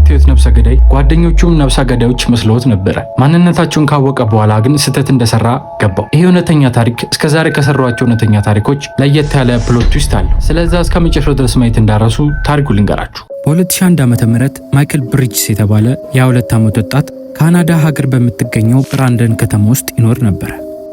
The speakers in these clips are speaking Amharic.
የምታዩት ነብሰ ገዳይ ጓደኞቹም ነብሰ ገዳዮች መስለውት ነበረ። ማንነታቸውን ካወቀ በኋላ ግን ስህተት እንደሰራ ገባው። ይህ እውነተኛ ታሪክ እስከዛሬ ከሰራኋቸው እውነተኛ ታሪኮች ለየት ያለ plot twist አለው። ስለዛ እስከ መጨረሻው ድረስ ማየት እንዳትረሱ ታሪኩን ልንገራችሁ። በ2001 ዓ.ም ማይክል ብሪጅስ የተባለ የ22 ዓመት ወጣት ካናዳ ሀገር በምትገኘው ብራንደን ከተማ ውስጥ ይኖር ነበረ።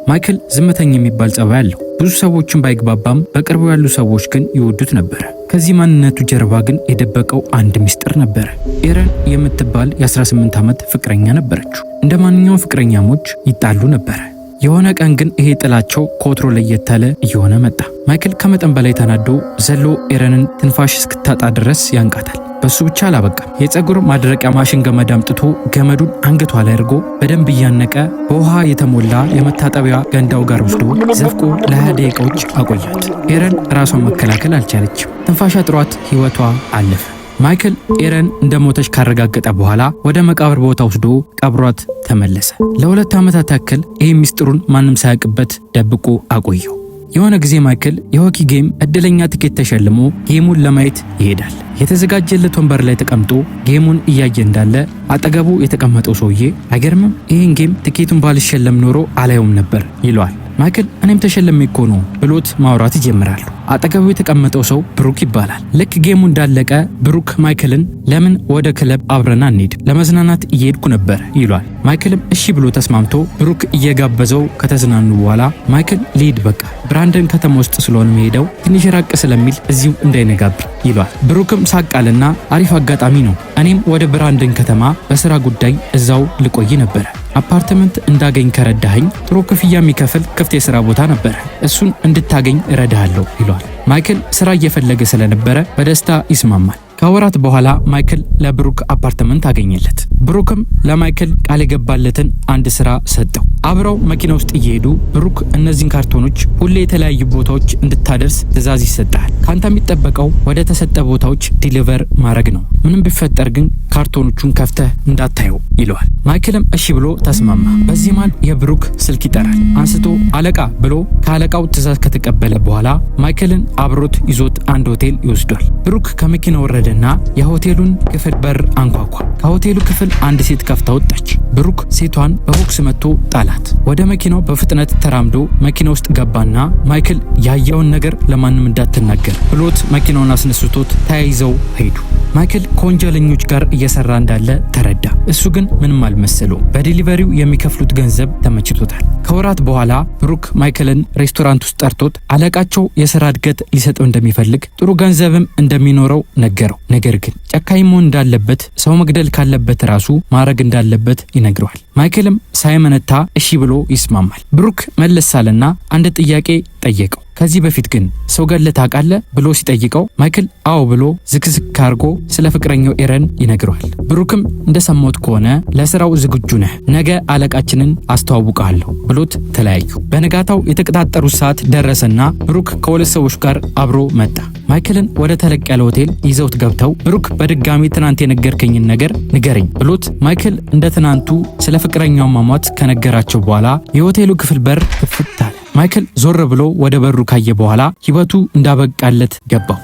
ማይክል ዝምተኛ የሚባል ጸባይ አለው። ብዙ ሰዎችን ባይግባባም በቅርቡ ያሉ ሰዎች ግን ይወዱት ነበረ። ከዚህ ማንነቱ ጀርባ ግን የደበቀው አንድ ሚስጥር ነበረ። ኤረን የምትባል የ18 ዓመት ፍቅረኛ ነበረችው። እንደ ማንኛውም ፍቅረኛሞች ይጣሉ ነበረ። የሆነ ቀን ግን ይሄ ጥላቸው ከወትሮ ለየት ያለ እየሆነ መጣ። ማይክል ከመጠን በላይ ተናዶ ዘሎ ኤረንን ትንፋሽ እስክታጣ ድረስ ያንቃታል። በሱ ብቻ አላበቃም። የፀጉር ማድረቂያ ማሽን ገመድ አምጥቶ ገመዱን አንገቷ ላይ አድርጎ በደንብ እያነቀ በውሃ የተሞላ የመታጠቢያ ገንዳው ጋር ወስዶ ዘፍቆ ለ20 ደቂቃዎች አቆያት። ኤረን ራሷን መከላከል አልቻለችም። ትንፋሽ አጥሯት ሕይወቷ አለፈ። ማይክል ኤረን እንደሞተች ካረጋገጠ በኋላ ወደ መቃብር ቦታ ወስዶ ቀብሯት ተመለሰ። ለ2 ዓመታት ያክል ይህ ሚስጥሩን ማንም ሳያውቅበት ደብቆ አቆየው። የሆነ ጊዜ ማይክል የ hockey game እድለኛ ትኬት ተሸልሞ game ኡን ለማየት ይሄዳል። የተዘጋጀለት ወንበር ላይ ተቀምጦ game ኡን እያየ እንዳለ አጠገቡ የተቀመጠው ሰውዬ አይገርምም፣ ይህን game ትኬቱን ባልሸለም ኖሮ አላየውም ነበር ይለዋል። ማይክል እኔም ተሸልሜ እኮ ነው ብሎት ማውራት ይጀምራሉ። አጠገቡ የተቀመጠው ሰው ብሩክ ይባላል። ልክ game ኡ እንዳለቀ ብሩክ ማይክልን ለምን ወደ ክለብ አብረን አንሄድ፣ ለመዝናናት እየሄድኩ ነበር ይሏል። ማይክልም እሺ ብሎ ተስማምቶ ብሩክ እየጋበዘው ከተዝናኑ በኋላ ማይክል ልሂድ በቃ ብራንደን ከተማ ውስጥ ስለሆነ መሄደው ትንሽ ራቅ ስለሚል እዚሁ እንዳይነጋብኝ ይሏል። ብሩክም ሳቃልና አሪፍ አጋጣሚ ነው፣ እኔም ወደ ብራንደን ከተማ በስራ ጉዳይ እዛው ልቆይ ነበረ። አፓርትመንት እንዳገኝ ከረዳኸኝ ጥሩ ክፍያ የሚከፍል ክፍት የስራ ቦታ ነበረ፣ እሱን እንድታገኝ እረዳሃለሁ ይለዋል። ማይክል ስራ እየፈለገ ስለነበረ በደስታ ይስማማል። ከወራት በኋላ ማይክል ለብሩክ አፓርትመንት አገኘለት። ብሩክም ለማይክል ቃል የገባለትን አንድ ስራ ሰጠው። አብረው መኪና ውስጥ እየሄዱ ብሩክ እነዚህን ካርቶኖች ሁሌ የተለያዩ ቦታዎች እንድታደርስ ትዕዛዝ ይሰጥሃል። ካንተ የሚጠበቀው ወደ ተሰጠ ቦታዎች deliver ማድረግ ነው። ምንም ቢፈጠር ግን ካርቶኖቹን ከፍተህ እንዳታየው ይለዋል። ማይክልም እሺ ብሎ ተስማማ። በዚህ መሃል የብሩክ ስልክ ይጠራል። አንስቶ አለቃ ብሎ ከአለቃው ትዕዛዝ ከተቀበለ በኋላ ማይክልን አብሮት ይዞት አንድ ሆቴል ይወስዷል። ብሩክ ከመኪና ወረደና የሆቴሉን ክፍል በር አንኳኳ። ከሆቴሉ ክፍል አንድ ሴት ከፍታ ወጣች። ብሩክ ሴቷን በቦክስ መትቶ ጣላት። ወደ መኪናው በፍጥነት ተራምዶ መኪና ውስጥ ገባና ማይክል ያየውን ነገር ለማንም እንዳትናገር ብሎት መኪናውን አስነስቶት ተያይዘው ሄዱ። ማይክል ከወንጀለኞች ጋር እየሰራ እንዳለ ተረዳ። እሱ ግን ምንም አልመሰለውም። በ delivery ው የሚከፍሉት ገንዘብ ተመችቶታል። ከወራት በኋላ ብሩክ ማይክልን ሬስቶራንት ውስጥ ጠርቶት አለቃቸው የስራ እድገት ሊሰጠው እንደሚፈልግ ጥሩ ገንዘብም እንደሚኖረው ነገረው። ነገር ግን ጨካኝ መሆን እንዳለበት፣ ሰው መግደል ካለበት ራሱ ማድረግ እንዳለበት ይነግረዋል። ማይክልም ሳይመነታ እሺ ብሎ ይስማማል። ብሩክ መለስ አለና አንድ ጥያቄ ጠየቀው። ከዚህ በፊት ግን ሰው ገለህ ታውቃለህ ብሎ ሲጠይቀው ማይክል አዎ ብሎ ዝክዝክ አድርጎ ስለ ፍቅረኛው ኤረን ይነግረዋል። ብሩክም እንደሰማሁት ከሆነ ለስራው ዝግጁ ነህ፣ ነገ አለቃችንን አስተዋውቅሃለሁ ብሎት ተለያዩ። በነጋታው የተቀጣጠሩት ሰዓት ደረሰና ብሩክ ከሁለት ሰዎች ጋር አብሮ መጣ። ማይክልን ወደ ተለቅ ያለ ሆቴል ይዘውት ገብተው ብሩክ በድጋሚ ትናንት የነገርከኝን ነገር ንገረኝ ብሎት ማይክል እንደ ትናንቱ ስለ ፍቅረኛው መሞት ከነገራቸው በኋላ የሆቴሉ ክፍል በር ክፍት አለ። ማይክል ዞር ብሎ ወደ በሩ ካየ በኋላ ሕይወቱ እንዳበቃለት ገባው።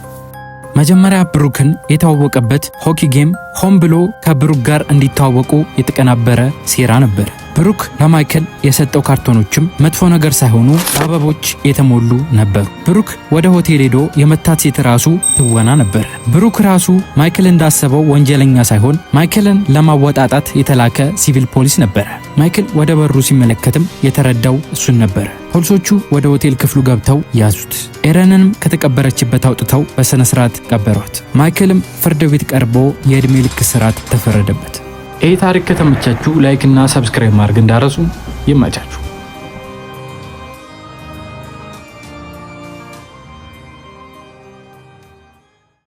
መጀመሪያ ብሩክን የተዋወቀበት hockey game ሆን ብሎ ከብሩክ ጋር እንዲተዋወቁ የተቀናበረ ሴራ ነበር። ብሩክ ለማይክል የሰጠው ካርቶኖችም መጥፎ ነገር ሳይሆኑ በአበቦች የተሞሉ ነበሩ። ብሩክ ወደ ሆቴል ሄዶ የመታት ሴት ራሱ ትወና ነበር። ብሩክ ራሱ ማይክል እንዳሰበው ወንጀለኛ ሳይሆን ማይክልን ለማወጣጣት የተላከ ሲቪል ፖሊስ ነበረ። ማይክል ወደ በሩ ሲመለከትም የተረዳው እሱን ነበረ። ፖሊሶቹ ወደ ሆቴል ክፍሉ ገብተው ያዙት። ኤረንንም ከተቀበረችበት አውጥተው በስነ ስርዓት ቀበሯት። ማይክልም ፍርድ ቤት ቀርቦ የዕድሜ ልክ እስራት ተፈረደበት። ይህ ታሪክ ከተመቻችሁ like እና subscribe ማድረግ እንዳትረሱ። ይመቻችሁ።